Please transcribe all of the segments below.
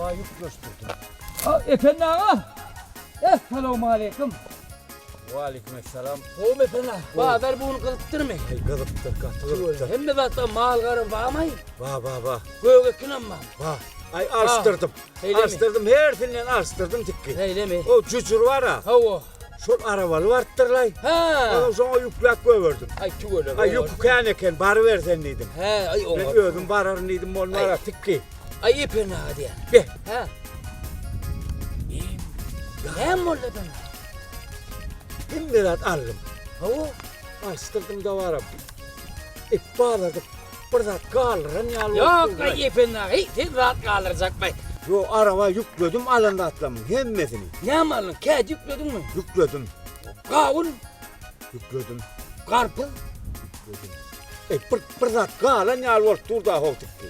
Araba ýükleşdirdim. Ependi aga! Essalawmaleýkim! Waleýkim essalam. Gowumy Ependi aga? Bazar bu gün gyzypdyrmy? Eý, gyzypdyr, gaty gyzypdyr. Hemme zatda mal-gara barmy? Ba, ba, ba. Gök ekin hem bar. Ba. Aý, alşdyrdym. Alşdyrdym, hersinden alşdyrdym tikgi. Şeýlemi? O jüjür bar-a. Hawa. Şol arabaly barypdyrlaý. Hä. Onam şoňa ýükläp goýberdim. Aý tüweleme. Aý ýük kän eken, baryber sen diýdim. Hä, aý oňa. Men özüm bararyn diýdim, bolmara tikgi. Aý Ependi aga diýýän. Be. Hä. Näme boldy Ependi? Hemme zat aldym. Hawa. Alşdyrdym da baram. Ip bazarda bir zat galdyran ýaly Ýok, aý Ependi aga, heý, sen zat galdyrjakmy? Ýok, araba ýükledim alan zatlarymyň hemmesini. Näme aldyň? Kädi ýüklediňmi? Ýükledim. Gawun? Ýükledim. Garpyz? Ýükledim. Ey, bir, bir zat galan ýaly bolup dur da how tikdi.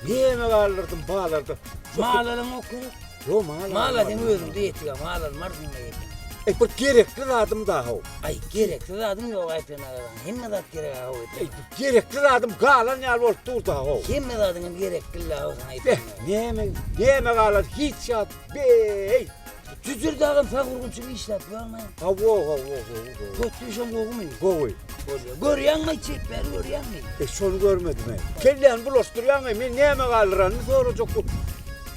Näme galdyrdym bazarda? Mal alaňok gerek. Ýok, mal. Mal sen özüňde ýetik, mal almarsyň ýetik. Ey, bir gerekli zadym da how. Aý, gerekli zadyň ýok Aýpen aga. Hemme zat gerek how. Ey, gerekli zadym galan ýaly bolup dur da how. Hemme zadyň hem gerekli how saňa Eh, Aýpen. näme, näme galan hiç zat. Beý. Jüjür dagam sag urgunçyk işläp ýörme. Hawa, hawa, hawa. Kötdüşem gowumy? Gowy. Bolýar. Görýäňmi, çepbäri görýäňmi? E, şony görmedim e. Kelläni bulaşdyrýaň men näme galdyranymy sorajak bol.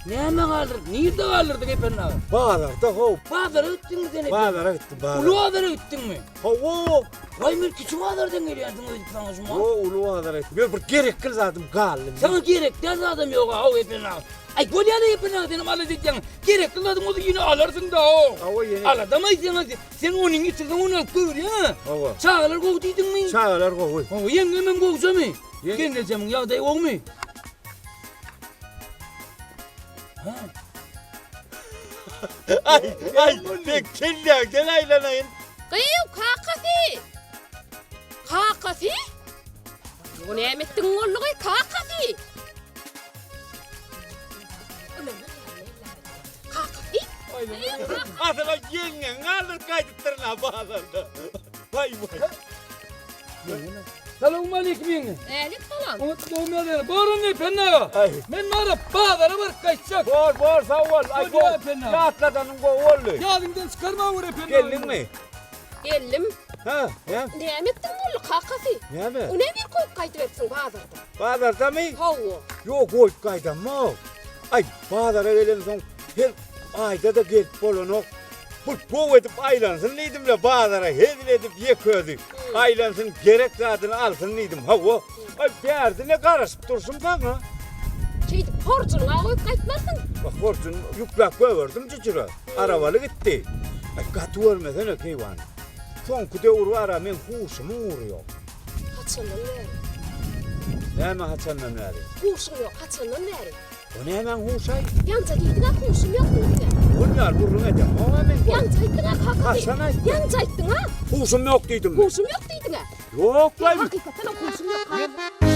Näme galdyr? Nirde galdyrdyň Ependi aga? Bazarda how. Bazara gitdiňmi sen Ependi? Bazara gitdim, bazara. Uly bazara gitdiňmi? Hawa. Waý men kiçi bazardan gelýärdiň öýdüp saňa şuma. Ýo, uly bazara gitdim. Ýo, bir gerekli zadym galdy. Saňa gerek däl zadam ýok how Ependi aga. Aý bolýar Ependi aga senem alada edýäň. Gerekli zadyň bolsa ýene alarsyň da how. Hawa ýene. Aladamaý sen sen onyň ýitirseň ony alyp görýä. Hawa. Çagalar gowy diýdiňmi? Çagalar gowy. Hawa, ýeňňemem gowjamy? Gelnejemiň ýagdaýy gowumy? Ay, ay, sen kelläňden aýlanaýyn. Gyýw, kakasy! Kakasy? Bu näme etdiň boldugy, kakasy? Kakasy? Asyla ýeňňeň galdyryp gaýdypdyryn-a bazarda. Waý, waý. Salowmaleýkim ýeňňe. Älik salam. Oňat gowmy ýagdaýlar? Borun Ependi aga. Aý. Men baryp bazara baryp gaýtjak. Bor, bor, sag bol. Aý, Bolýar, gowy. Ependi aga. Ýatladanyň gowy boldy. Ýadyňdan çykarma gör Ependi aga. Geldiňmi? Geldim. Ha, nä? Näme etdiň boldy, kakasy? Näme? O näme bir goýup gaýdyberipsiň bazarda? Bazardamy? Hawa. Ýok, goýup gaýdamok. Aý, bazara gelensoň her aýda-da gelip bolanok. Bir gowy edip aýlansyn diýdim-le, bazara hezil edip ýek özi. Aýlansyn, gerek zadyny alsyn diýdim. Hawa. Aý, bärde-ne garaşyp durşum saňa. Şeýdip horjunyňa goýup gaýtmarsyň. Bak, horjuny ýükläp goýberdim jüjüre. Arabaly gitdi. Aý, gaty görmesene, keýwany. Soňky döwür bar-a, meň huşumyň ugry ýok. Haçandan bäri? Näme haçandan bäri? Huşuň ýok, haçandan bäri? O nämäň huşaý? Ýaňja diýdiň-ä huşum ýok diýdiň-ä. Ol ýaly gürrüň edemok-a men. Ýaňja aýtdyň-a kakasy. Haçan aýtdym? Ýaňja aýtdyň-a. Huşum ýok diýdimmi? Huşum ýok diýdiň-ä. Ýok-laý. Hakykatdanam huşum ýok.